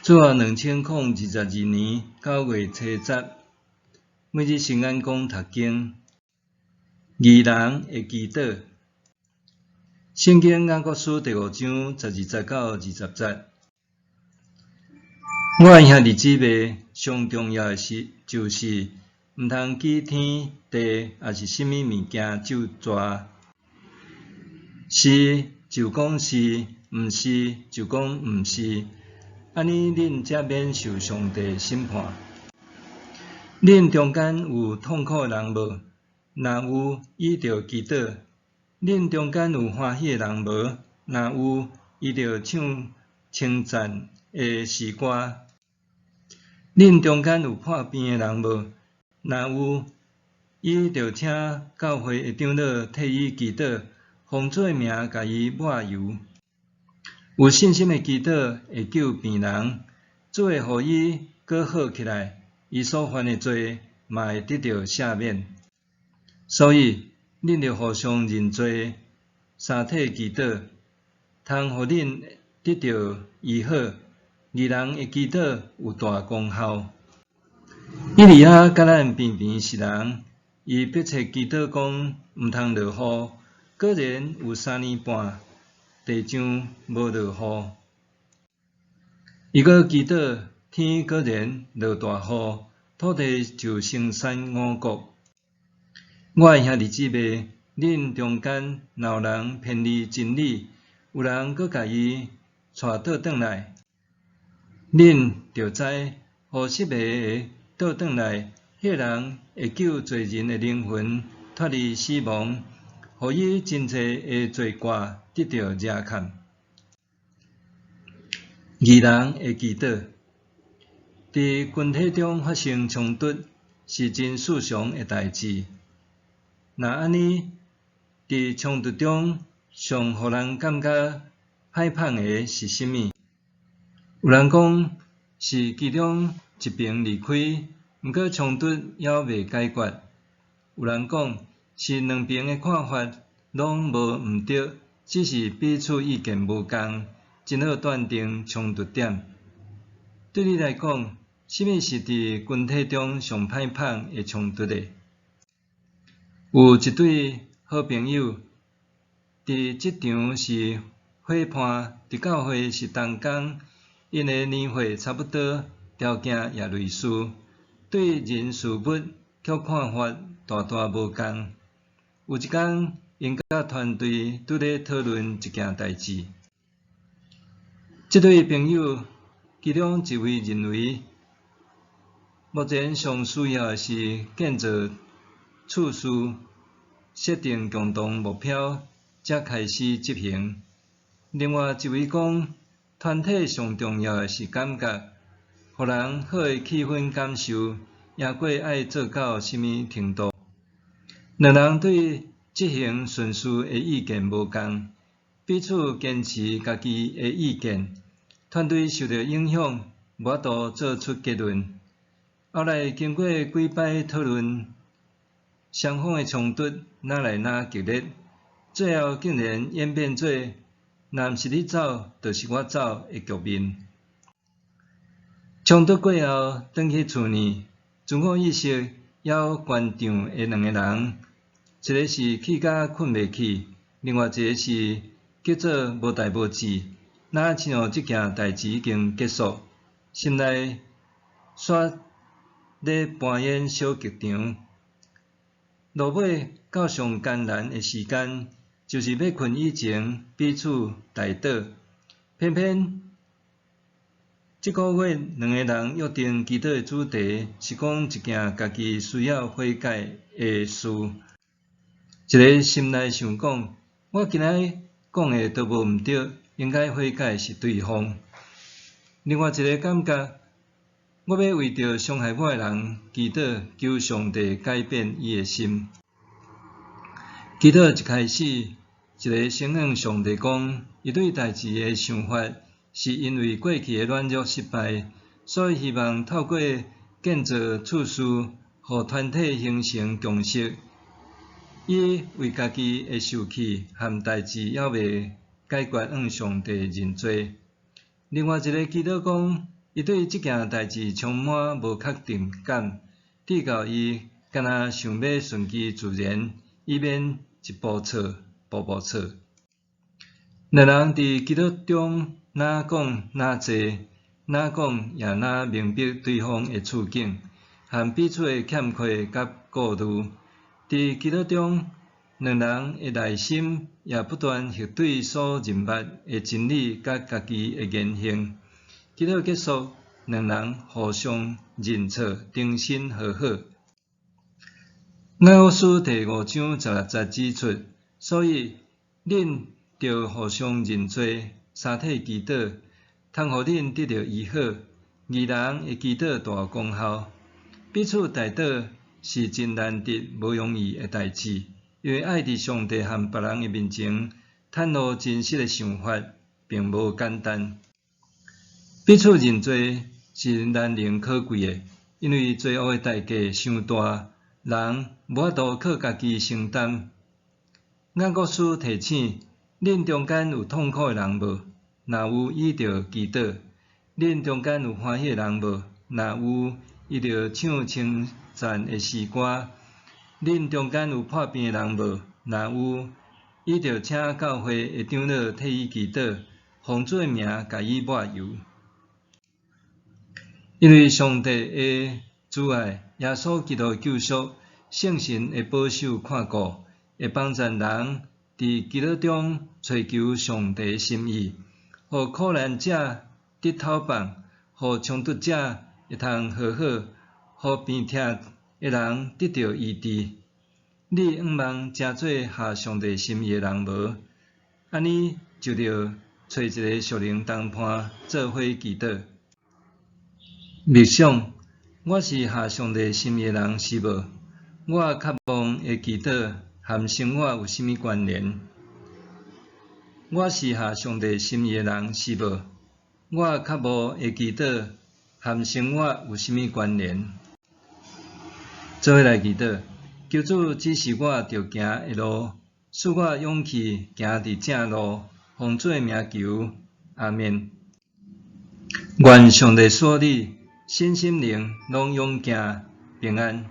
主後2022年9月初十，每日聖眼光讀經，義人的祈禱。聖經雅各書第五章12節到20節。我的兄弟姊妹，上重要的是，就是毋通舉天地抑是啥物物件咒詛。是就講是，毋是就講毋是，按呢恁才免受上帝審判。恁中間有痛苦的人無？若有，伊著祈禱。恁中間有歡喜的人無？若有，伊著唱稱讚的詩歌。恁中間有破病的人無？若有，伊著請教會的長老替伊祈禱，奉主的名共伊抹油。有信心的祈禱會救病人，主會予伊閣好起來，伊所犯的罪嘛會得著赦免。所以，恁著互相認罪，相替祈禱，通予恁得著醫好。義人的祈禱有大功效。以利亞佮咱平平是人，伊迫切祈禱講毋通落雨，果然有3年半，地上無落雨。伊閣祈禱，天果然落大雨，土地就生產五穀。我的兄弟姊妹，恁中間若有人偏離真理，有人閣共伊帶倒轉來，恁著知，予失迷的倒轉來，彼个人會救濟人的靈魂脫離死亡，予伊真濟的罪過得著遮蓋。義人的祈禱，佇群體中發生衝突是真世常的代誌。若按呢，佇衝突中上予人感覺歹麭的是啥物？有人講是其中一邊離開，毋過衝突猶未解決。有人講是兩邊的看法攏無毋對，只是彼此意見無仝，真好斷定衝突點。對你來講，啥物是佇群體中上歹麭的衝突呢？有一對好朋友，佇職場是伙伴，佇教會是同工，𪜶的年歲差不多，條件也類似，對人事物卻看法大大無仝。有一工，𪜶佮團隊拄咧討論一件代誌。這對朋友其中一位認為，目前上需要的是建造次序，設定共同目標，才開始執行。另外一位講，團體上重要的是感覺，予人好的氣氛感受，贏過愛做到啥物程度。兩人對執行順序的意見無仝，彼此堅持家己的意見，團隊受著影響，無法度做出結論。後來經過幾擺討論，雙方的衝突愈來愈激烈，最後竟然演變做若毋是你走，就是我走的局面。衝突過後，轉去厝內，自我意識猶懸漲的兩个人，一个是氣甲睏袂去，另外一个是叫做無代無誌，若親像這件代誌已經結束，心內煞咧扮演小劇場。落尾到上艱難的時間，就是欲睏以前彼此代禱，偏偏這個月兩个人約定祈禱的主題是講一件家己需要悔改的事。一个心內想講，我今仔講的都無毋對，應該悔改是對方。另外一个感覺，我欲為著傷害我的人祈禱，求上帝改變伊的心。祈禱一開始，一个先向上帝講，伊對代誌的想法是因為過去的軟弱失敗，所以希望透過建造次序，予團體形成共識。伊為家己的受氣和代誌猶未解決，向上帝認罪。另外一个祈禱講，伊對這件代誌充滿無確定感，直到伊敢若想欲順其自然，以免一步錯，步步錯。兩人佇祈禱中若講若濟，若講也若明白對方的處境，和彼此的欠缺佮顧慮。佇祈禱中，兩人的內心也不斷核對所認捌的真理佮家己的言行。祈禱結束，兩人互相認錯，重新和好。雅各書第五章十六節指出，所以恁著互相認罪，相替祈禱，通予恁得著醫好。義人的祈禱大有功效。彼此代禱是真難得、無容易的代誌，因為愛佇上帝和別人的面前袒露真實的想法，並無簡單。彼此認罪是難能可貴的，因為罪惡的代價傷大，人無法度靠家己承擔。雅各書提醒：恁中間有痛苦的人無？若有，伊著祈禱；恁中間有歡喜的人無？若有，伊著唱稱讚的詩歌。恁中間有破病的人無？若有，伊著請教會的長老替伊祈禱，奉主的名共伊抹油。因為上帝的慈愛、耶穌基督的救贖、聖神的保守看顧，會幫助人佇祈禱中揣求上帝的心意，予苦難者得透放，予衝突者會通和好，予病痛的人得著醫治。你向望成做合上帝心意的人無？按呢就著揣一个屬靈同伴做伙祈禱。默想，我是合上帝心意的人是無？我渴望的祈禱和生活有啥物關聯？我是合上帝心意的人是無？我渴望的祈禱和生活有啥物關聯？做伙來祈禱，求主指示我著行的路，賜我勇氣行佇正路，奉主的名求，阿們。願上帝賜予你，身心靈攏勇健平安。